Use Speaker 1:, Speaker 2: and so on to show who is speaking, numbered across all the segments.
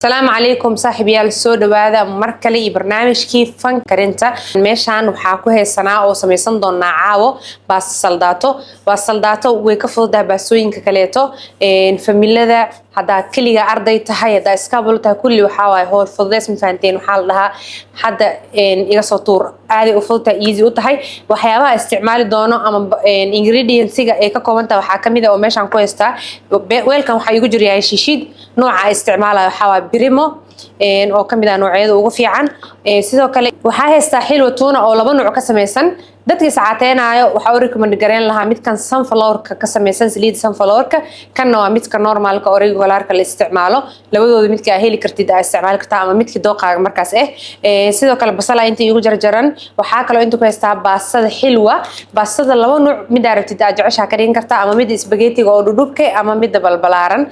Speaker 1: Asalaamu calaykum saaxiibayaal, soo dhawaada mar kale iyo barnaamijkii fankarinta. Meeshaan waxaa ku haysanaa oo samaysan doonaa caawo baasta saldaato. Baasta saldaato way ka fududahay baastooyinka kaleeto. Familada haddaa keliga arday tahay, haddaa iskaabul tahay, kulli waxaa waaye howl fududeys, ma fahanteen? Waxaa la dhahaa hadda iga soo tuur, aaday u fududahay, easy u tahay. Waxyaabaha isticmaali doono ama ingredientsiga ay ka kooban tahay waxaa kamid ah oo meeshaan ku haystaa weelkan waxaa igu jira yahay shishiid. Nooca isticmaalaya waxaa waaye Primo oo kamid ah noocyada ugu fiican. Sidoo kale waxaa haystaa xilwa tuuna oo laba nooc ka samaysan. Dadka iscaateenaayo waxaa u recommend gareyn lahaa midkan sunflowerka ka samaysan, saliid sunflowerka. Kanna waa midka normalka oo regularka la isticmaalo. Labadooda midka aa heli kartid aa isticmaali kartaa ama midka dooqaaga markaas ah. Sidoo kale basala inta igu jarjaran. Waxaa kaloo inta ku haystaa baastada xilwa. Baastada laba nuuc mid aa rabtid aa jeceshaa ka dhigan kartaa, ama midda spaghettiga oo dhudhubka ama midda balbalaaran.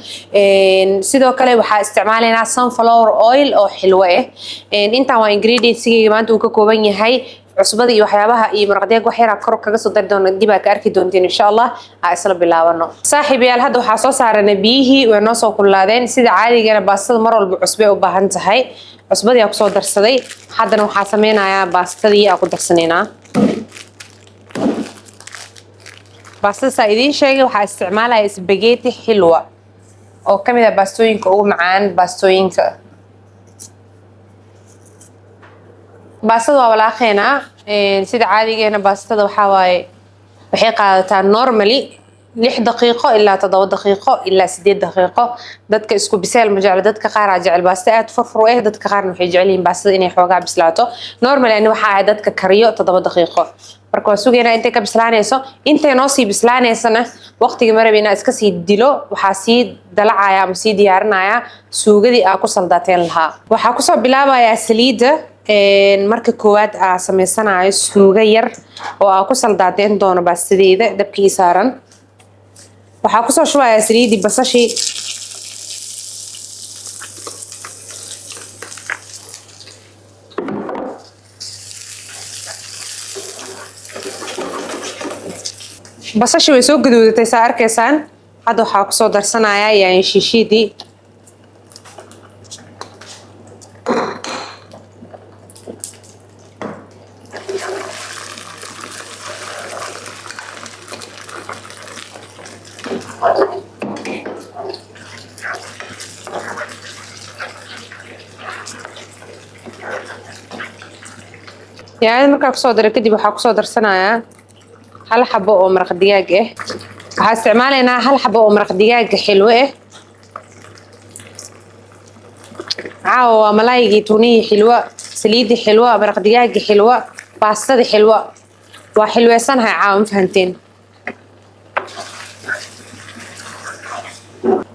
Speaker 1: Sidoo kale waxaa isticmaalaynaa sunflower oil oo xilwo ah. Intaan waa ingredientsigayga maanta uu ka kooban yahay. Cusbada iyo waxyaabaha iyo maraqdeeg wax yaraa kor kaga soo dari doona, dib aa ka arki doontiin insha Allah. Aa isla bilaabano saaxiibayaal. Hadda waxaa soo saaranay biyihii, way noo soo kululaadeen. Sida caadigana baastada mar walba cusbay u baahan tahay, cusbadii aa kusoo darsaday. Haddana waxaa sameynayaa baastadii aa ku darsanaynaa. Baastada saa idiin sheegay waxaa isticmaalaya spaghetti xilwa oo kamid ah baastooyinka ugu macaan baastooyinka. Baastada waa walaaqeynaa. Sida caadigeena baastada waxaa waaye waxay qaadataa normally 6 daqiiqo ilaa 7 daqiiqo ilaa 8 daqiiqo. Dadka isku biseel ma jeclo. Dadka qaar aa jecel baasta aad furfur eh, dadka qaarna waxay jecel yihiin baastada inay xoogaa bislaato. Normally ani waxaa ahay dadka kariyo 7 daqiiqo. Marka waa sugaynaa intay ka bislaanayso. Intay noo sii bislaanaysana waqtiga maraba inaa iska sii dilo, waxaa sii dalacaya ama sii diyaarinaya suugadii aa ku saldaateen lahaa. Waxaa kusoo bilaabayaa saliidda. Marka koowaad aa sameysanayo suugo yar oo aa ku saldaateen doono baastadeeda. Dabkii saaran waxaa kusoo shubayaa saliiddii, basashii, basashii way soo gaduudatay saa arkaysaan. Hadda waxaa kusoo darsanayaa yaanyo shiishiidii. Yaanyada markaa kusoo daray kadib waxaa kusoo darsanayaa hal xabo oo maraq digaag ah. Waxaa isticmaalaynaa hal xabo oo maraq digaaga xilwo ah. Caawa waa malaaygii tuunihii xilwo, saliidii xilwo, maraq digaaga xilwo, baastadii xilwo. Waa xilweysanahay caawa, ma fahanteen?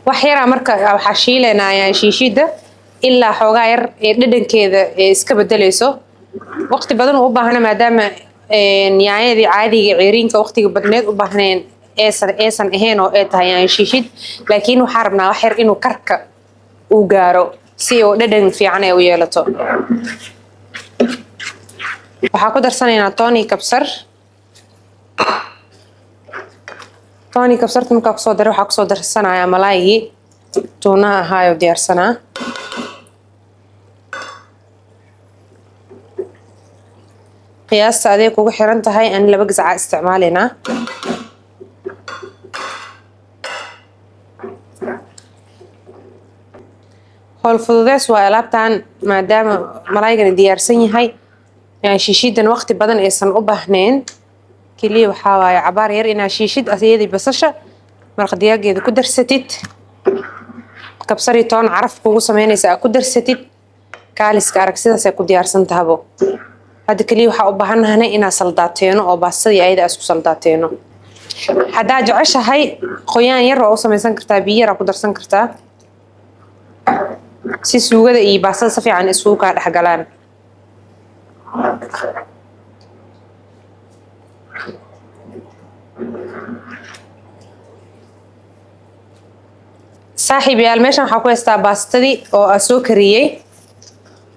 Speaker 1: Wax yaraa marka waxaa shiilaynaa yaanyo shiishida ilaa xoogaa yar ee dhadhankeeda ee iska bedeleyso. Waqti badan u baahna maadaama yaanyadii caadiga ceeriinka waqtiga badneed u baahneen aysan ahayn oo ay tahay yaanyo shiishid, laakiin waxaa rabnaa wax yar inuu karka uu gaaro si uu dhadhan fiican ay u yeelato. Waxaa ku darsanaynaa toon iyo kabsar. Toon iyo kabsarta markaa kusoo daray waxaa kusoo darsanayaa malaaygii tuunaha ahaayo diyaarsanaa. Qiyaasta aday kugu xiran tahay, ani laba gasacaa isticmaalaynaa. Howl fududeys waa alaabtan maadaama malaaygana diyaarsan yahay, shiishidan waqti badan aysan u baahnayn. Keliya waxaa waaye cabaar yar inaa shiishid asiyadii basasha maraq digaageeda ku darsatid, kabsari toon caraf kugu sameynaysa aa ku darsatid, kaaliska arag sidaas ay ku diyaarsan tahabo. Hadda keliya waxaa u baahannahay inaa saldaateeno oo baastadii ayada isku saldaateeno. Haddaa jeceshahay qoyaan yar waa u samaysan kartaa, biyo yar aa ku darsan kartaa si suugada iyo baastada si fiican isugu kaa dhex galaan. Saaxiib yaal, meeshan waxaa ku haystaa baastadii oo aa soo kariyey.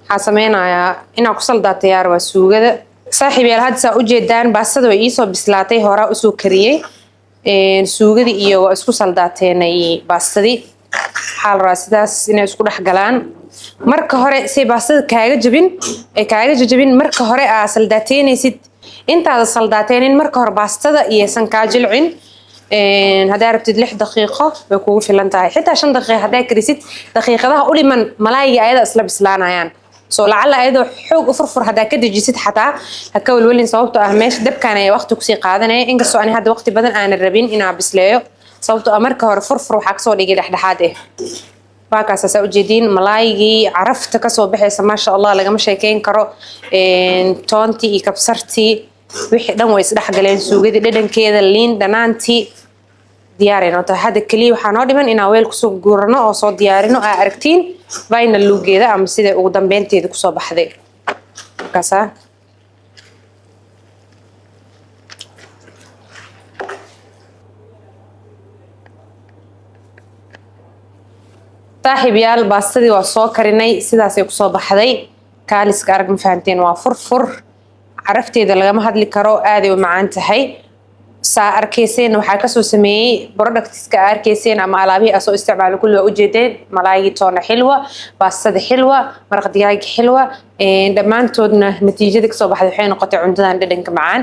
Speaker 1: Waxaa sameynayaa inaa ku saldaatayaar waa suugada. Saaxiib yaal, hadda saa ujeedaan baastada way iisoo bislaatay, horaa usoo kariyey. Suugadii iyo waa isku saldaateenay baastadii. Waxaa la rabaa sidaas inay isku dhex galaan. Marka hore say baastada kaaga jabin, ay kaaga jajabin, marka hore aa saldaateynaysid, intaada saldaateynin marka hore baastada iyaysan kaa jilcin. Haddaa rabtid 6 daqiiqo way kugu filan tahay, xitaa 5 daqiiqo haddaa karisid, daqiiqadaha u dhiman malaayga ayada isla bislaanayaan. Soo lacala ayadoo xoog u furfur haddaa ka dejisid, xataa ha ka welwelin, sababtoo ah meesha dabkaan ayaa waqti kusii qaadanaya. Inkastoo ani hadda waqti badan aanan rabin inaa bisleeyo, sababtoo ah marka hore furfur waxaa kasoo dhigay dhexdhexaad ah. Waa kaas, saa ujeediin, malaaygii carafta kasoo baxaysa, maasha Allah, lagama sheekeyn karo. Toontii iyo kabsartii, wixii dhan way isdhexgaleen, suugadii dhadhankeeda, liin dhanaantii, diyaaray noo tahay. Hadda keliya waxaa noo dhiman inaan weel kusoo guurano oo soo diyaarino, aa aragtiin final look-geeda ama sida ugu dambeynteeda kusoo baxday. Markaasaa saaxiib yaal, baastadii waa soo karinay, sidaasay kusoo baxday. Kaaliska arag, ma fahanteen? Waa furfur, carafteeda lagama hadli karo, aaday u macaan tahay. Saa arkayseen, waxaa kasoo sameeyey productska aa arkayseen ama alaabihii aa soo isticmaalo kulli waa ujeedeen: malaayigii toona xilwa, baastada xilwa, maraq digaagga xilwa. Dhammaantoodna natiijada kasoo baxday waxay noqotay cuntadan dhadhanka macaan.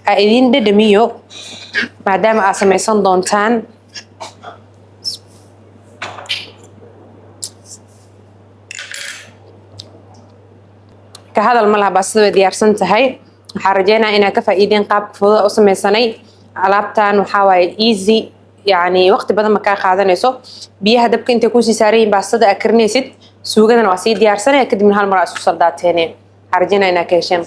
Speaker 1: Aa idiin dhadhamiyo, maadaama aa samaysan doontaan. Ka hadal ma laha, baastada way diyaarsan tahay. Waxaa rajeynaya inaad ka faa'iideen qaabka fududa u sameysanay alaabtan. Waxaa waaye easy, yacni waqti badan ma kaa qaadanayso. Biyaha dabka intay kuusii saaran yihiin baastada aa karinaysid, suugadana waa sii diyaarsanaya, kadibna hal mar aa isku saldaateene. Waxaa rajeynaya inaad ka hesheen.